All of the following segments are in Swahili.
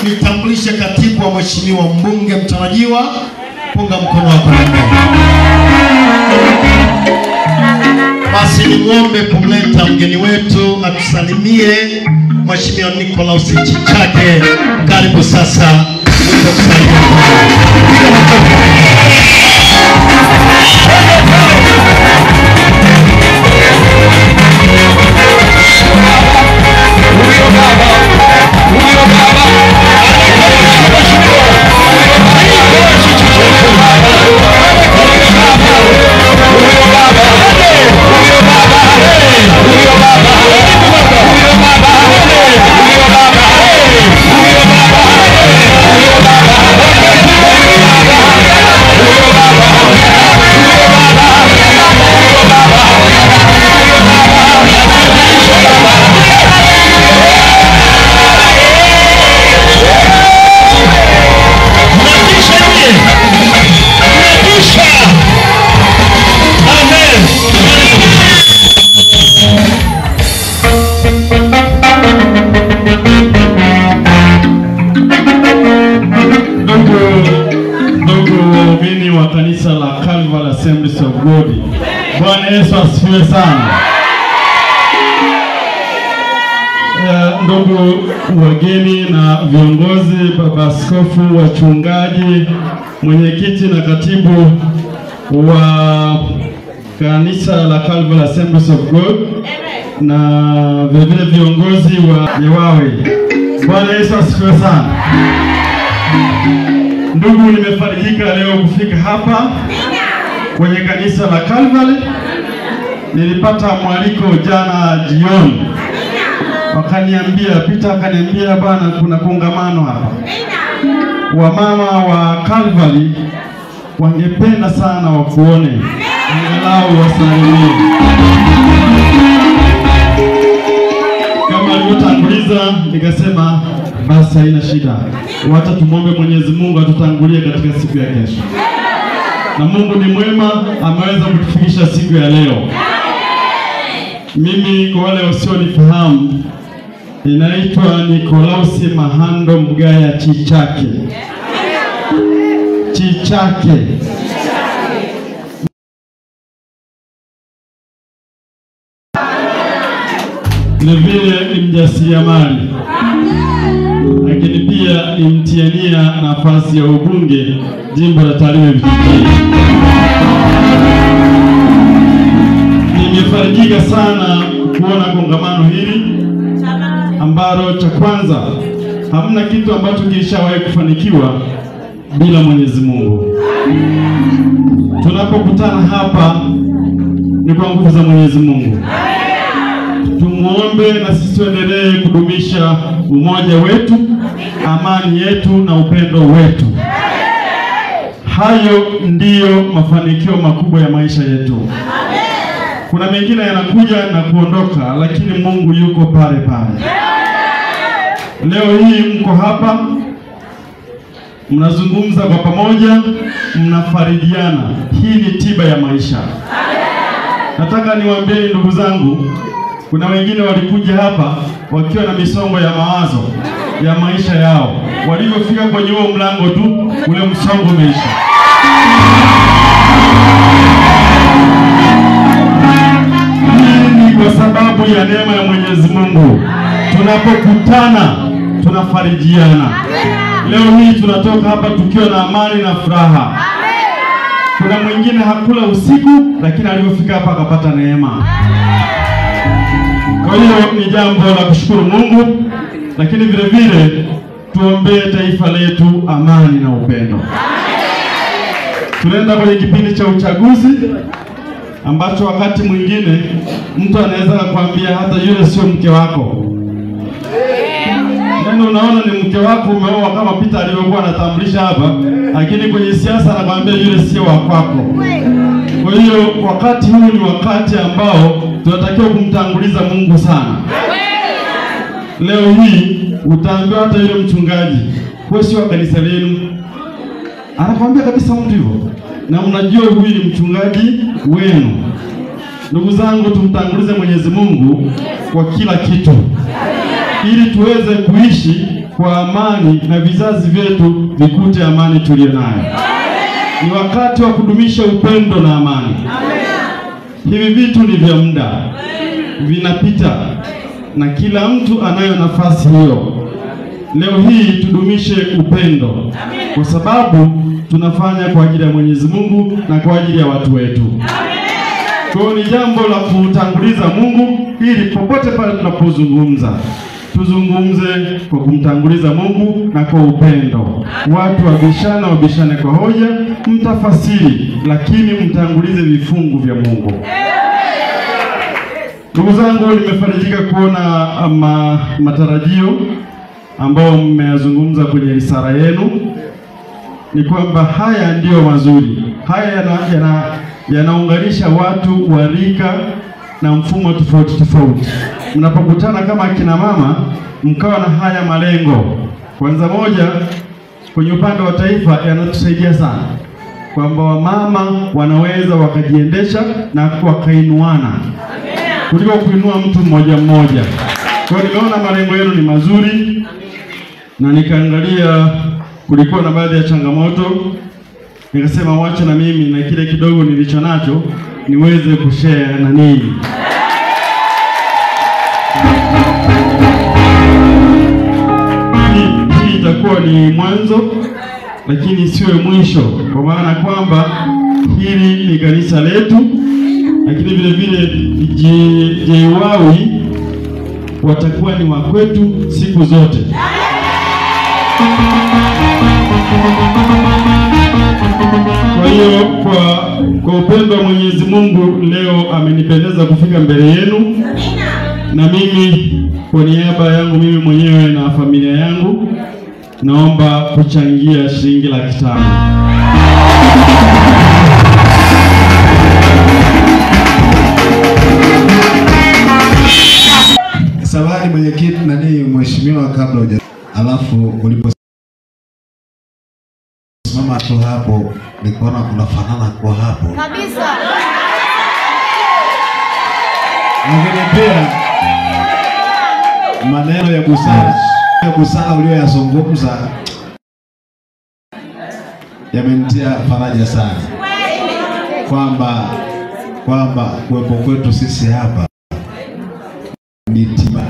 Nitambulishe katibu wa mheshimiwa mbunge mtarajiwa. Punga mkono wako. Basi nimuombe kumleta mgeni wetu atusalimie, Mheshimiwa Nicholaus Chichake. Karibu sasa. Bwana Yesu asifiwe sana. Ndugu wageni na viongozi, baba askofu, wachungaji, mwenyekiti na katibu wa kanisa la Calvary Assemblies of God, na vile viongozi wa Yewawe. Bwana Yesu asifiwe sana. Ndugu, nimefarijika leo kufika hapa kwenye kanisa la Calvary. Nilipata mwaliko jana jioni, wakaniambia, Peter akaniambia, bana kuna kongamano hapa, wamama wa Calvary wangependa sana wakuone, angalau wasalimie. Kama alivyotanguliza, nikasema basi haina shida, wacha tumwombe Mwenyezi Mungu atutangulie katika siku ya kesho. Na Mungu ni mwema, ameweza kutufikisha siku ya leo. Mimi, kwa wale wasionifahamu, ninaitwa Nicholaus Mahando Mgaya Chichake. Chichake. Ni vile ni mjasiriamali, lakini pia ni mtiania nafasi ya ubunge jimbo la Tarime Vijijini. Nimefarijika sana kuona kongamano hili ambalo cha kwanza hamna kitu ambacho kilishawahi kufanikiwa bila Mwenyezi Mungu. Tunapokutana hapa ni kwa nguvu za Mwenyezi Mungu. Tumuombe na sisi tuendelee kudumisha umoja wetu, amani yetu na upendo wetu. Hayo ndiyo mafanikio makubwa ya maisha yetu. Kuna mengine yanakuja na kuondoka, lakini Mungu yuko pale pale. Leo hii mko hapa, mnazungumza kwa pamoja, mnafarijiana. Hii ni tiba ya maisha. Nataka niwaambie ndugu zangu, kuna wengine walikuja hapa wakiwa na misongo ya mawazo ya maisha yao. Walipofika kwenye huo mlango tu, ule msongo umeisha. Hii ni kwa sababu ya neema ya Mwenyezi Mungu. Tunapokutana tunafarijiana. Leo hii tunatoka hapa tukiwa na amani na furaha. Kuna mwingine hakula usiku, lakini alipofika hapa akapata neema. Kwa hiyo ni jambo la kushukuru Mungu, lakini vile vile tuombee taifa letu amani na upendo. Tunaenda kwenye kipindi cha uchaguzi ambacho wakati mwingine mtu anaweza kukuambia hata yule sio mke wako. Yaani unaona ni mke wako umeoa kama Peter alivyokuwa anatambulisha hapa, lakini kwenye siasa anakuambia yule sio wa kwako. Kwa hiyo wakati huu ni wakati ambao tunatakiwa kumtanguliza Mungu sana. Leo hii utaambiwa hata yule mchungaji, wewe sio wa kanisa lenu. Anakuambia kabisa mtu hivyo. Na mnajua huyu ni mchungaji wenu. Ndugu zangu, tumtangulize Mwenyezi Mungu kwa kila kitu, ili tuweze kuishi kwa amani na vizazi vyetu vikute amani tulionayo. Ni wakati wa kudumisha upendo na amani. Hivi vitu ni vya muda, vinapita, na kila mtu anayo nafasi hiyo. Leo hii tudumishe upendo, kwa sababu tunafanya kwa ajili ya Mwenyezi Mungu na kwa ajili ya watu wetu. Kwa hiyo ni jambo la kutanguliza Mungu, ili popote pale tunapozungumza tuzungumze kwa kumtanguliza Mungu na kwa upendo. Watu wabishana, wabishane kwa hoja, mtafasiri, lakini mtangulize vifungu vya Mungu. Ndugu zangu, nimefarijika kuona matarajio ambao mmeyazungumza kwenye risala yenu. Ni kwamba haya ndiyo mazuri. Haya yanaunganisha watu wa rika na mfumo tofauti tofauti. Mnapokutana kama kina mama, mkawa na haya malengo. Kwanza moja, kwenye upande wa taifa yanatusaidia sana, kwamba wamama wanaweza wakajiendesha na wakainuana kuliko kuinua mtu mmoja mmoja. Kwa hiyo nimeona malengo yenu ni mazuri, na nikaangalia kulikuwa na baadhi ya changamoto, nikasema wacha na mimi na kile kidogo nilicho nacho niweze kushare na ninyi. Hii itakuwa ni mwanzo, lakini siwe mwisho, kwa maana kwamba hili ni kanisa letu, lakini vile vile JWAWI watakuwa ni wakwetu siku zote. Kwa hiyo kwa upendo wa Mwenyezi Mungu leo amenipendeza kufika mbele yenu, na mimi kwa niaba yangu mimi mwenyewe na familia yangu naomba kuchangia shilingi 500,000. Samahani mwenyekiti, nani mheshimiwa, kabla huja, alafu ulipo simama tu hapo nikaona unafanana kwa hapo kabisa. Lakini pia maneno ya busara uliyoyazungumza yamenitia faraja sana, kwamba kuwepo kwetu sisi hapa ni tiba,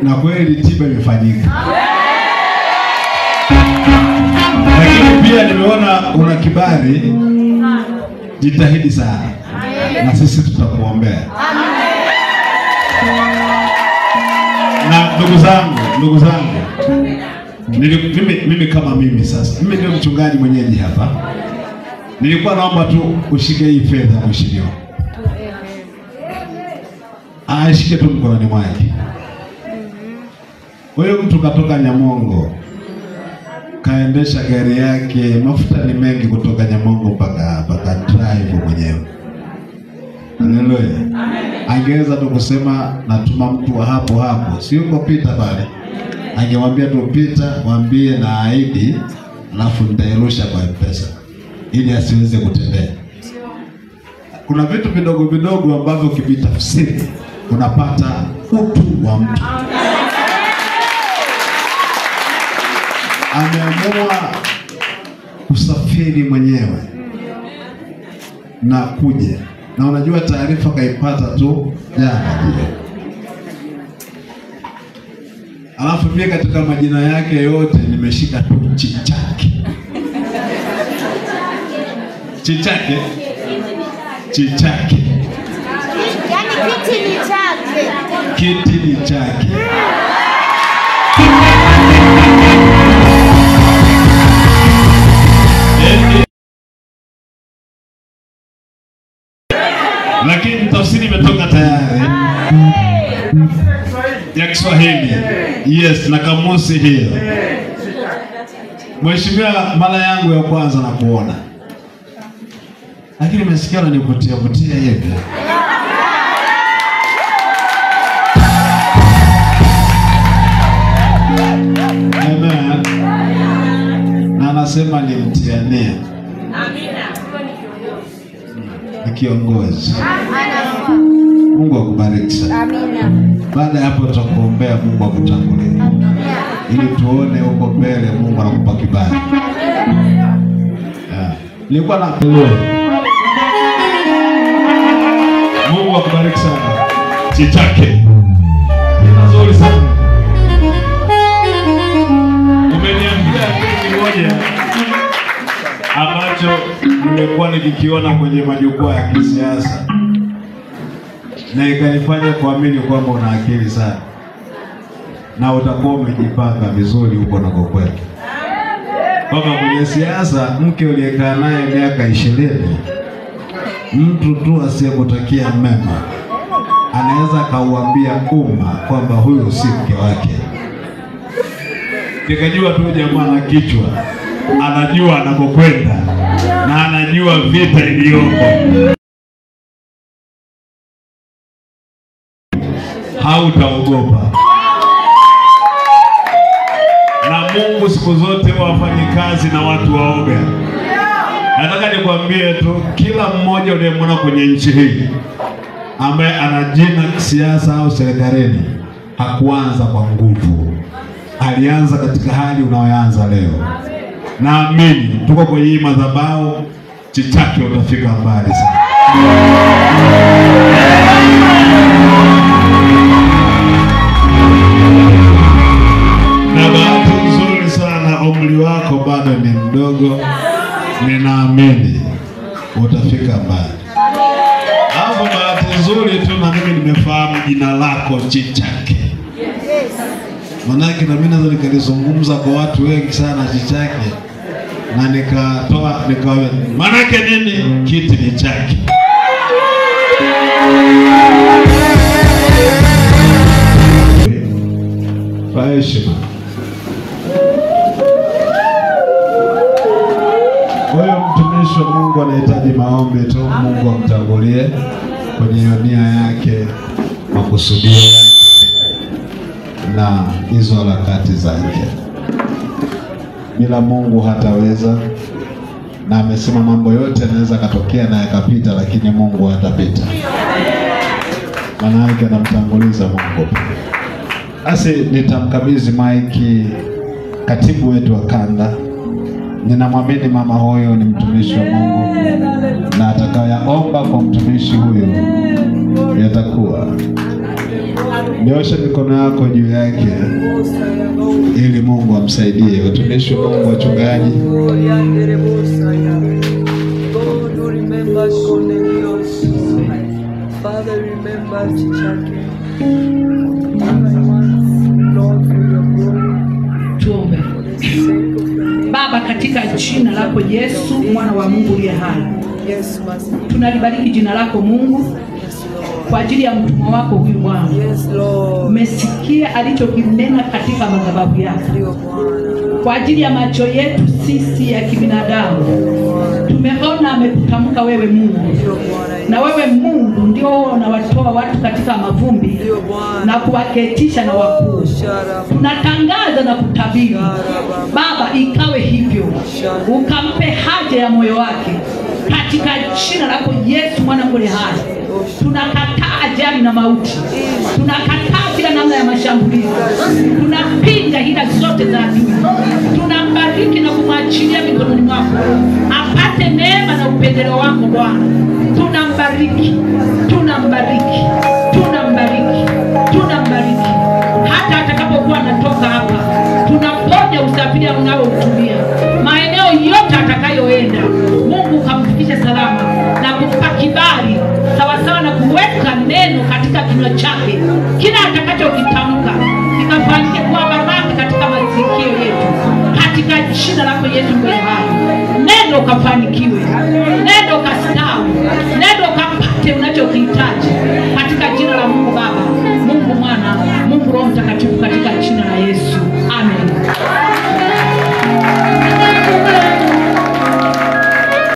na kweli tiba imefanyika. Lakini pia nimeona una kibali, jitahidi sana na sisi tutakuombea. Na ndugu zangu, mimi kama mimi sasa, mimi ndio mchungaji mwenyeji hapa. Nilikuwa naomba tu ushike hii fedha mheshimiwa, ashike tu mkononi mwake. Huyo mtu katoka Nyamongo, kaendesha gari yake, mafuta ni mengi kutoka Nyamongo mpaka hapa, ka drive mwenyewe. Haleluya. Angeweza tu kusema natuma mtu wa hapo hapo, si yuko Pita pale. Angemwambia tu Pita, mwambie na ahidi, alafu nitairusha kwa M-Pesa ili asiweze kutembea. Kuna vitu vidogo vidogo ambavyo ukivitafsiri unapata utu wa mtu. Ameamua kusafiri mwenyewe na kuja, na unajua taarifa kaipata tu jana. Alafu pia katika majina yake yote nimeshika tu Chichake. Chichake. Chichake. Yaani kiti ni chake. Kiti ni chake. Lakini tafsiri imetoka tayari ya Kiswahili. Yes, na kamusi hiyo. Mheshimiwa, mara yangu ya kwanza na kuona, lakini nimesikia unanivutia vutia hivi. Amen. Na anasema ni mtiania. Amina. Ni kiongozi. Mungu akubariki sana. Amina. Baada ya hapo tutakuombea Mungu akutangulie, ili tuone huko mbele Mungu anakupa kibali. Nilikuwa na Mungu akubariki sana. Chichake. Ni nzuri sana. Umeniambia kitu kimoja ambacho nimekuwa nikikiona kwenye majukwaa ya kisiasa na ikanifanya kuamini kwamba una akili sana na utakuwa umejipanga vizuri huko unakokwenda. Kwamba kwenye siasa mke uliyekaa naye miaka 20, mtu tu asiyekutakia mema anaweza kauambia umma kwamba huyu si mke wake. Nikajua tu jamaa na kichwa, anajua anakokwenda na anajua vita iliyoko. Hautaogopa. Na Mungu siku zote wafanye kazi na watu waoga. Nataka nikwambie tu, kila mmoja unayemwona kwenye nchi hii ambaye ana jina siasa au serikalini hakuanza kwa nguvu. Alianza katika hali unayoanza leo. Naamini tuko kwenye hii madhabahu, Chichake utafika mbali sana. Na bahati nzuri sana umri wako bado ni mdogo, ninaamini utafika mbali. Hapo bahati nzuri tu na mimi nimefahamu jina lako Chichake. Manake na mimi naweza nikalizungumza kwa watu wengi sana Chichake na nikatoa nikawa manake nini, kiti ni chake. Kwa heshima. Kwa hiyo mtumishi wa Mungu anahitaji maombi tu, Mungu amtangulie kwenye nia yake, makusudio yake na hizo harakati zake. Bila Mungu hataweza, na amesema mambo yote yanaweza katokea na yakapita, lakini Mungu hatapita. Maana yake anamtanguliza Mungu. Basi nitamkabidhi maiki katibu wetu wa kanda. Ninamwamini mama huyo ni mtumishi wa Mungu, na atakayoomba kwa mtumishi huyo yatakuwa. Nyosha mikono yako juu yake ili Mungu amsaidie. Watumishi wa Mungu, wachungaji, Father, remember Chichake. Lord, for your glory. Tuombe. Baba, katika jina lako Yesu mwana wa Mungu uliye hai, tunalibariki jina lako Mungu kwa ajili ya mtumwa wako huyu Bwana. Umesikia alichokinena katika madhabahu yako. Kwa ajili ya macho yetu sisi ya kibinadamu tumeona amekutamka wewe Mungu, na wewe Mungu ndio unawatoa watu katika mavumbi na kuwaketisha na wakuu. Tunatangaza na kutabiri Baba, ikawe hivyo, ukampe haja ya moyo wake katika jina lako Yesu mwana wa hai. Tunakataa ajali na mauti, tunakataa kila namna ya mashambulizi, tunapinga hila zote za adui. Tunambariki na kumwachilia mikononi mwako apate neema na upendeleo wako Bwana. Tunambariki, tunambariki, tunambariki, tunambariki hata atakapokuwa anatoka hapa. Tunaponya usafiri unaoutumia, maeneo yote atakayoenda, Mungu kamfikishe salama na kumpa kibali sawasawa na kuweka neno katika kinywa chake. Kila atakachokitamka kikafanyike kuwa baraka katika masikio yetu, katika jina lako Yesu mwenye hai. Neno kafanikiwe, neno kastawi, neno kapate unachokihitaji.